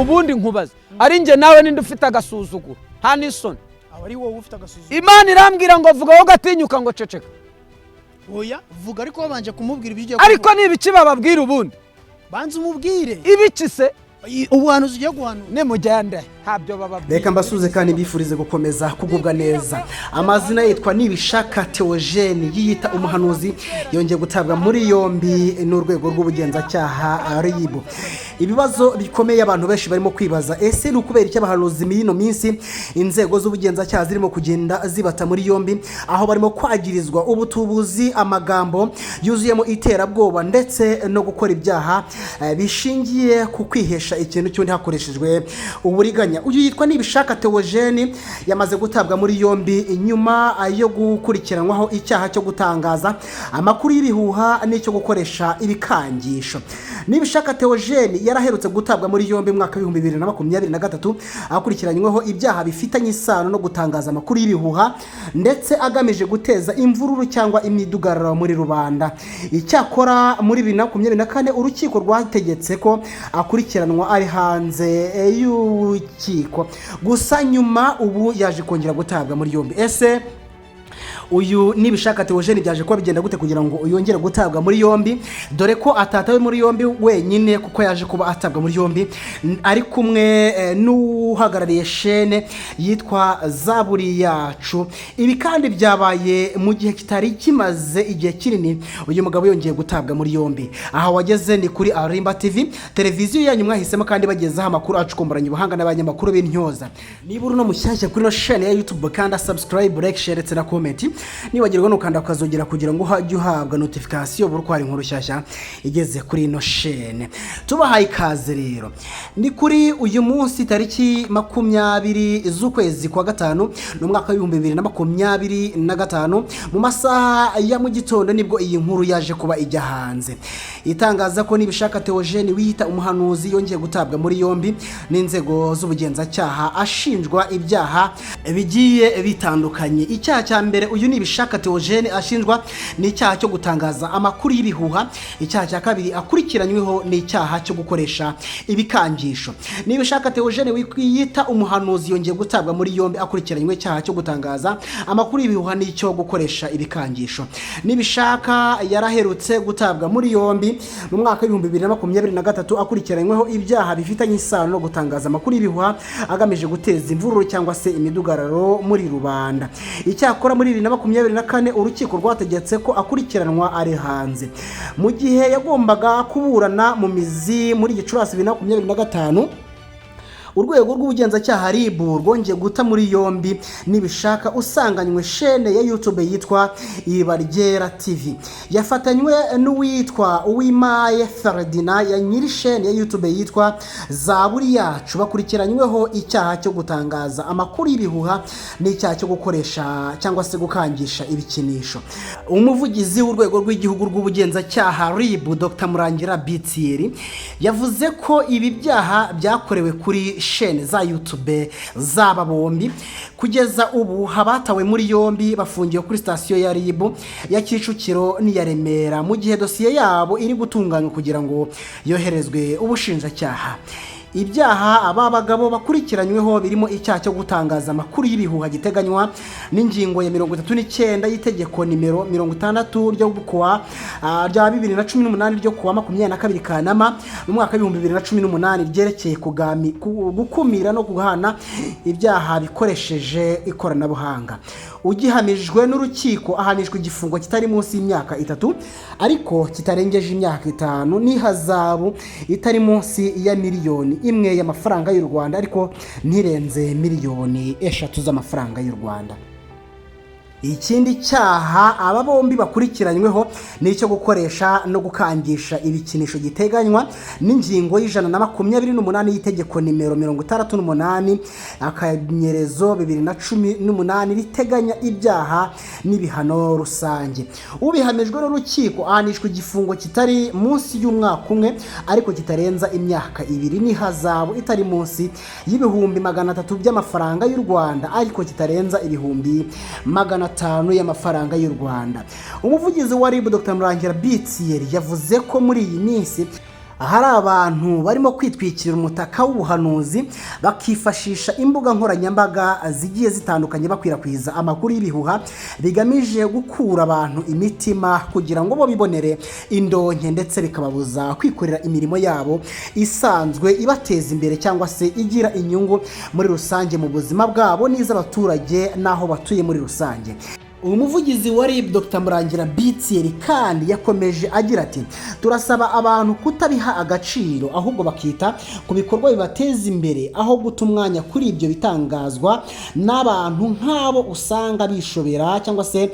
Ubundi nkubaza, ari njye nawe, ninde ufite agasuzuguro? Nta n'isoni. Aba ari wowe ufite agasuzuguro. Imana irambwira ngo vuga, wowe ugatinyuka ngo ceceka. Oya, vuga, ariko wabanje kumubwira ibyo ugiye Ariko kuvuga. ni ibiki bababwira ubundi? Banza umubwire. Ibiki se? Ubuhanuzi ugiye guhanura. Nimugende, ntabyo bababwira. Reka mbasuze kandi mbifurize gukomeza kugubwa neza. Amazina yitwa Nibishaka Theogene, yiyita umuhanuzi, yongeye gutabwa muri yombi n'urwego rw'ubugenzacyaha RIB. Ibibazo bikomeye abantu benshi barimo kwibaza: ese ni ukubera icyo abahanuzi muri ino minsi inzego z'ubugenzacyaha zirimo kugenda zibata muri yombi, aho barimo kwagirizwa ubutubuzi, amagambo yuzuyemo iterabwoba, ndetse no gukora ibyaha bishingiye ku kwihesha ikintu cy'undi hakoreshejwe uburiganya? Uyu yitwa Nibishaka Theogene yamaze gutabwa muri yombi nyuma yo gukurikiranwaho icyaha cyo gutangaza amakuru y'ibihuha n'icyo gukoresha ibikangisho. Nibishaka Theogene yaraherutse gutabwa muri yombi mu mwaka w'2023, akurikiranyweho ibyaha bifitanye isano no gutangaza amakuru y'ibihuha ndetse agamije guteza imvururu cyangwa imidugararo muri rubanda. Icyakora muri 2024 urukiko rwategetse ko akurikiranwa ari hanze y'urukiko. Gusa nyuma ubu yaje kongera gutabwa muri yombi. Ese uyu Nibishaka Theogene byaje kuba bigenda gute kugira ngo yongere gutabwa muri yombi, dore ko atatawe muri yombi wenyine, kuko yaje kuba atabwa muri yombi ari kumwe n'uhagarariye shene yitwa Zaburi Yacu? Ibi kandi byabaye mu gihe kitari kimaze igihe kinini uyu mugabo yongeye gutabwa muri yombi. Aha wageze ni kuri Arimba TV, televiziyo yanyu mwahisemo kandi bagezaho amakuru acukumburanye ubuhanga n'abanyamakuru b'intyoza. Niba uri uno mushyashya kuri ino shene ya YouTube, kanda subscribe, like, share ndetse na comment. Nibagirwa nukanda ukazogera kugira ngo ujye uhabwa notification buri uko hari inkuru nshyashya igeze kuri ino shene. Tubahaye ikaze rero. Ni kuri uyu munsi tariki 20 z'ukwezi kwa gatanu, ni umwaka w'2025, mu masaha ya mu gitondo nibwo iyi nkuru yaje kuba ijya hanze, itangaza ko Nibishaka Theogene wiyita umuhanuzi yongeye gutabwa muri yombi n'inzego z'ubugenzacyaha, ashinjwa ibyaha bigiye bitandukanye. Icyaha cya mbere uyu Nibishaka Theogene ashinjwa ni icyaha cyo gutangaza amakuru y'ibihuha. Icyaha cya kabiri akurikiranyweho ni icyaha cyo gukoresha ibikangisho. Nibishaka Theogene wiyita umuhanuzi yongeye gutabwa muri yombi, akurikiranyweho icyaha cyo gutangaza amakuru y'ibihuha n'icyo gukoresha ibikangisho. Nibishaka yaraherutse gutabwa muri yombi mu mwaka w'2023, akurikiranyweho ibyaha bifitanye isano no gutangaza amakuru y'ibihuha agamije guteza imvururu cyangwa se imidugararo muri rubanda. Icyakora muri 2024 urukiko rwategetse ko akurikiranwa ari hanze. Mu gihe yagombaga kuburana mu mizi muri Gicurasi 2025, urwego rw'ubugenzacyaha RIB rwongeye guta muri yombi Nibishaka usanganywe shene ya YouTube yitwa Iriba Ryera TV. Yafatanywe n'uwitwa Uwimaye Ferdinand ya nyiri shene ya YouTube yitwa Zaburi Yacu, bakurikiranyweho icyaha cyo gutangaza amakuru y'ibihuha n'icyaha cyo gukoresha cyangwa se gukangisha ibikinisho. Umuvugizi w'urwego rw'igihugu rw'ubugenzacyaha RIB, Dr Murangira Bitiyeri, yavuze ko ibi byaha byakorewe kuri shene za YouTube z'aba bombi. Kugeza ubu abatawe muri yombi bafungiwe kuri sitasiyo ya RIB ya Kicukiro n'iya Remera, mu gihe dosiye yabo iri gutunganywa kugira ngo yoherezwe ubushinjacyaha. Ibyaha aba bagabo bakurikiranyweho birimo icyaha cyo gutangaza amakuru y'ibihuha giteganywa n'ingingo ya 39 y'itegeko nimero 60 ryo kuwa rya 2018 ryo kuwa 22 Kanama mu mwaka w'2018, ryerekeye gukumira no guhana ibyaha bikoresheje ikoranabuhanga. Ugihamijwe n'urukiko ahanishwa igifungo kitari munsi y'imyaka 3 ariko kitarengeje imyaka 5, n'ihazabu itari munsi ya miliyoni 1 y'amafaranga y'u Rwanda ariko ntirenze miliyoni 3 z'amafaranga y'u Rwanda. Ikindi cyaha aba bombi bakurikiranyweho ni icyo gukoresha no gukangisha ibikinisho giteganywa n'ingingo ya 128 y'itegeko nimero 68/2018, riteganya ibyaha n'ibihano rusange. Ubihamijwe n'urukiko ahanishwa igifungo kitari munsi y'umwaka umwe ariko kitarenza imyaka 2, n'ihazabu itari munsi y'300 000 by'amafaranga y'u Rwanda ariko kitarenza 500 000 y'amafaranga y'u Rwanda. Umuvugizi wa RIB, Dr Murangira Bitiyeri, yavuze ko muri iyi minsi Hari abantu barimo kwitwikira umutaka w'ubuhanuzi, bakifashisha imbuga nkoranyambaga zigiye zitandukanye bakwirakwiza amakuru y'ibihuha bigamije gukura abantu imitima kugira ngo bo bibonere indonke, ndetse bikababuza kwikorera imirimo yabo isanzwe ibateza imbere cyangwa se igira inyungu muri rusange mu buzima bwabo n'iz'abaturage n'aho batuye muri rusange. Umuvugizi wa RIB, Dr Murangira Bitiyeri, kandi yakomeje agira ati: "Turasaba abantu kutabiha agaciro, ahubwo bakita ku bikorwa bibateza imbere aho guta umwanya kuri ibyo bitangazwa n'abantu nk'abo usanga bishobera cyangwa se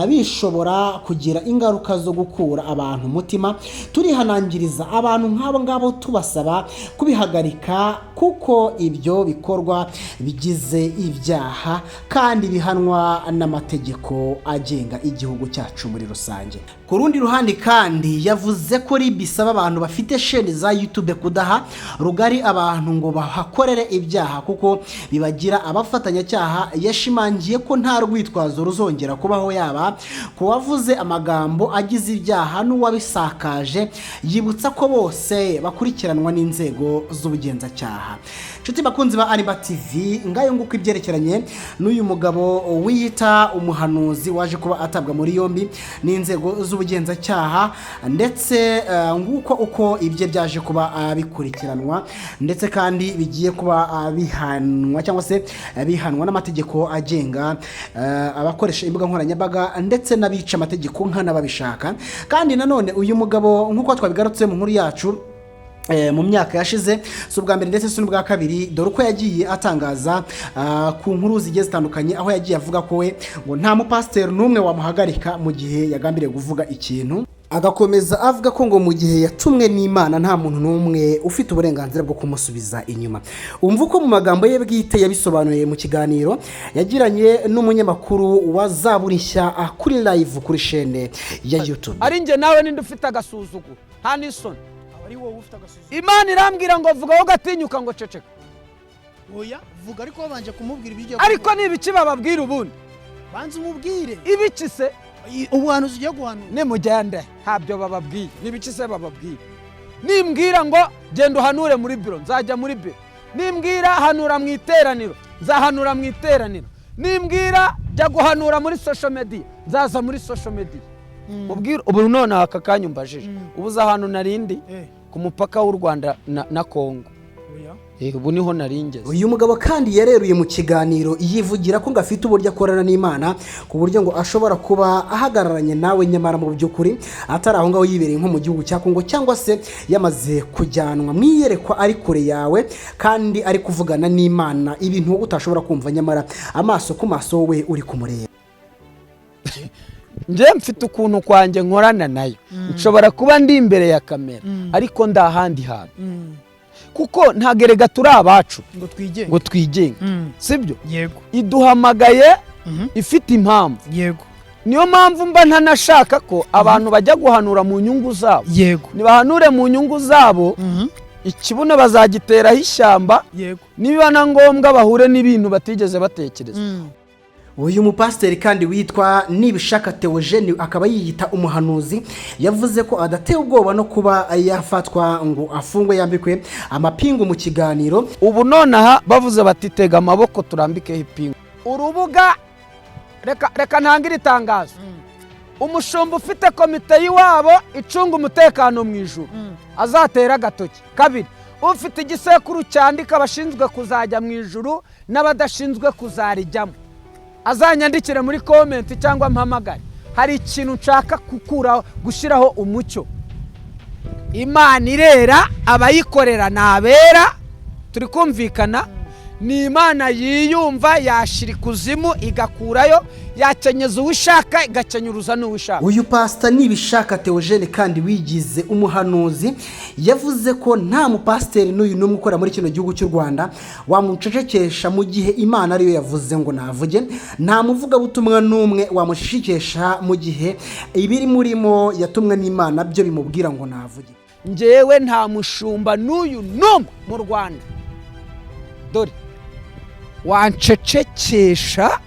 bishobora kugira ingaruka zo gukura abantu umutima. Turihanangiriza abantu nk'abo ngabo, tubasaba kubihagarika kuko ibyo bikorwa bigize ibyaha kandi bihanwa n'amategeko agenga igihugu cyacu muri rusange." Ku rundi ruhande kandi yavuze ko RIB isaba abantu bafite sheni za YouTube kudaha rugari abantu ngo bahakorere ibyaha kuko bibagira abafatanyacyaha. Yashimangiye ko nta rwitwazo ruzongera kubaho, yaba ku wavuze amagambo agize ibyaha n'uwabisakaje, yibutsa ko bose bakurikiranwa n'inzego z'ubugenzacyaha. Inshuti bakunzi ba Ariba TV, ngayo nguko ibyerekeranye n'uyu mugabo wiyita umuhanuzi waje kuba atabwa muri yombi n'inzego z'ubugenzacyaha, ndetse nguko uko ibye byaje kuba bikurikiranwa, ndetse kandi bigiye kuba bihanwa cyangwa se bihanwa n'amategeko agenga abakoresha imbuga nkoranyambaga ndetse n'abica amategeko nk'anababishaka. Kandi nanone uyu mugabo, nk'uko twabigarutse mu nkuru yacu mu myaka yashize, si ubwa mbere ndetse si n'ubwa kabiri, dore uko yagiye atangaza ku nkuru zigiye zitandukanye, aho yagiye avuga ko we ngo nta mupasiteri n'umwe wamuhagarika mu gihe yagambiriye kuvuga ikintu, agakomeza avuga ko ngo mu gihe yatumwe n'Imana nta muntu n'umwe ufite uburenganzira bwo kumusubiza inyuma. Umva uko mu magambo ye bwite yabisobanuye mu kiganiro yagiranye n'umunyamakuru wa Zaburi Nshya kuri live kuri shene ya YouTube. Ari njye nawe, ninde ufite agasuzuguro? Nta n'isoni. Aba ari wowe ufite agasuzuguro. Imana irambwira ngo vuga, wowe ugatinyuka ngo ceceka. Oya, vuga ariko wabanje kumubwira ibyo ugiye Ariko kuvuga. ni ibiki bababwira ubundi? Banza umubwire. Ibiki se? Ubuhanuzi ugiye guhanura. Nimugende, ntabyo bababwiye. Ni ibiki se bababwiye? Nimbwira ngo genda uhanure muri biro, nzajya muri biro. Nimbwira hanura mu iteraniro, nzahanura mu iteraniro. Nimbwira jya guhanura muri social media, nzaza muri social media. Ubwira ubu nonaha aka kanya umbajije, ubu uzi ahantu narindi? Ku mupaka w'u Rwanda na Kongo. Oya. Ubu niho naringeze. Uyu mugabo kandi yareruye mu kiganiro, yivugira ko ngo afite uburyo akorana n'Imana, ku buryo ngo ashobora kuba ahagararanye nawe nyamara mu by'ukuri atari aho ngaho, yibereye nko mu gihugu cya Kongo, cyangwa se yamaze kujyanwa mu iyerekwa ari kure yawe, kandi ari kuvugana n'Imana ibintu wowe utashobora kumva, nyamara amaso ku maso wowe uri kumureba. Njye mfite ukuntu kwanjye nkorana nayo. Nshobora kuba ndi imbere ya kamera ariko ndi ahandi hantu, kuko ntabwo erega turi abacu ngo twigenge. Ngo twigenge, sibyo? Yego. Iduhamagaye ifite impamvu. Niyo mpamvu mba ntanashaka ko abantu bajya guhanura mu nyungu zabo. Nibahanure mu nyungu zabo, ikibuno bazagiteraho ishyamba. Niba na ngombwa bahure n'ibintu batigeze batekereza. Uyu mupasiteri kandi witwa Nibishaka Theogene, akaba yiyita umuhanuzi, yavuze ko adatewe ubwoba no kuba yafatwa ngo afungwe yambikwe amapingu mu kiganiro. Ubu nonaha bavuze bati tega amaboko turambikeho ipingu. Urubuga, reka ntange iri tangazo: umushumba ufite komite y'iwabo icunga umutekano mu ijuru azatera agatoki. Kabiri, ufite igisekuru cyandika abashinzwe kuzajya mu ijuru n'abadashinzwe kuzarijyamo azanyandikire muri comment cyangwa mpamagare. Hari ikintu nshaka gukuraho, gushyiraho umucyo. Imana irera, abayikorera ni abera, turi kumvikana? Ni Imana yiyumva, yashira ikuzimu igakurayo, yakenyeza uwo ishaka, igakenyuruza n'uwo ishaka. Uyu pasita Nibishaka Theogene kandi wigize umuhanuzi yavuze ko nta mupasiteri n'uyu n'umwe ukora muri kino gihugu cy'u Rwanda wamucecekesha mu gihe Imana ariyo yavuze ngo navuge, nta muvugabutumwa n'umwe wamucecekesha mu gihe ibiri murimo yatumwe n'Imana byo bimubwira ngo navuge. Njyewe nta mushumba n'uyu n'umwe mu Rwanda, dore, wancecekesha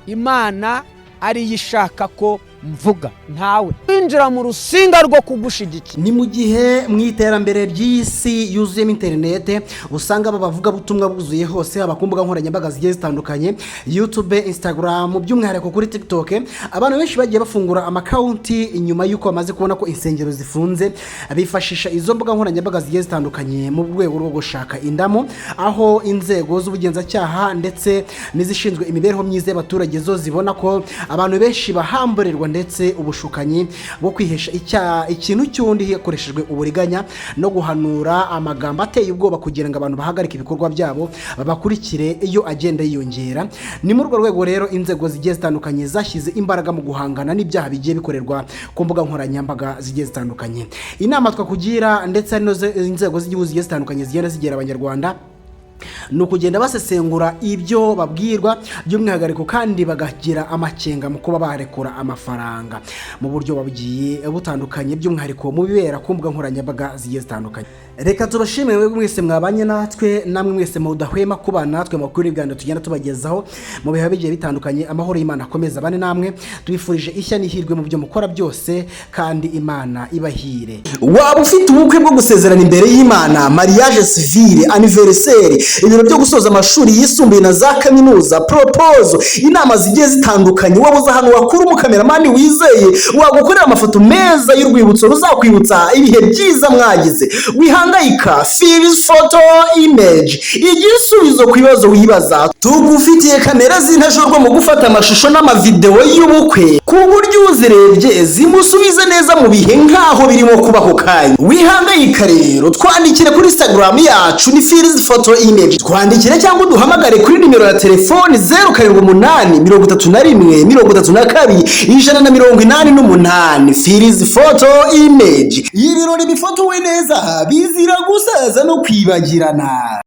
Imana ariyo ishaka ko Mvuga ntawe kwinjira mu rusinga rwo kugushigikira. Ni mu gihe mu iterambere ry'isi yuzuyemo interinete, usanga aba bavugabutumwa buzuye hose, haba ku mbuga nkoranyambaga zigiye zitandukanye, YouTube, Instagram, by'umwihariko kuri TikTok. Abantu benshi bagiye bafungura ama account nyuma y'uko bamaze kubona ko insengero zifunze, bifashisha izo mbuga nkoranyambaga zigiye zitandukanye mu rwego rwo gushaka indamu, aho inzego z'ubugenzacyaha ndetse n'izishinzwe imibereho myiza y'abaturage zo zibona ko abantu benshi bahamburirwa, ndetse ubushukanyi bwo kwihesha ikintu cy'undi hakoreshejwe uburiganya no guhanura amagambo ateye ubwoba kugira ngo abantu bahagarike ibikorwa byabo babakurikire iyo agenda yiyongera. Ni muri urwo rwego rero inzego zigiye zitandukanye zashyize imbaraga mu guhangana n'ibyaha bigiye bikorerwa ku mbuga nkoranyambaga zigiye zitandukanye. Inama twakugira, ndetse hari inzego z'igihugu zigiye zitandukanye zigenda zigera Abanyarwanda, ni ukugenda basesengura ibyo babwirwa by'umwihariko, kandi bagagira amakenga mu kuba barekura amafaranga mu buryo bugiye butandukanye, by'umwihariko mu bibera ku mbuga nkoranyambaga zigiye zitandukanye. Reka tubashimire mwebwe mwese mwabanye natwe, namwe mwese mudahwema kubana natwe mu makuru y'ibiganiro tugenda tubagezaho mu bihe bigiye bitandukanye. Amahoro y'Imana akomeza abane namwe. Tubifurije ishya n'ihirwe mu byo mukora byose, kandi Imana ibahire. Waba ufite ubukwe bwo gusezerana imbere y'Imana, mariage civile, anniversaire, ibiro byo gusoza amashuri yisumbuye na za kaminuza, proposal, inama zigiye zitandukanye, wabuze ahantu wakura umukameramani wizeye wagukorera amafoto meza y'urwibutso ruzakwibutsa ibihe byiza mwagize? Wihangayika, Filizi Photo Image, igisubizo ku bibazo wibaza. Tugufitiye kamera z'intajorwa mu gufata amashusho n'amavidewo y'ubukwe, ku buryo uzirebye zimusubiza neza mu bihe nk'aho birimo kuba ako kanya. Wihangayika rero, twandikire kuri Instagram yacu, ni Filizi Photo Image. Twandikire cyangwa uduhamagare kuri nimero ya telefoni 0783132188. Filizi Photo Image, ibirori bifotowe neza bizira gusaza no kwibagirana.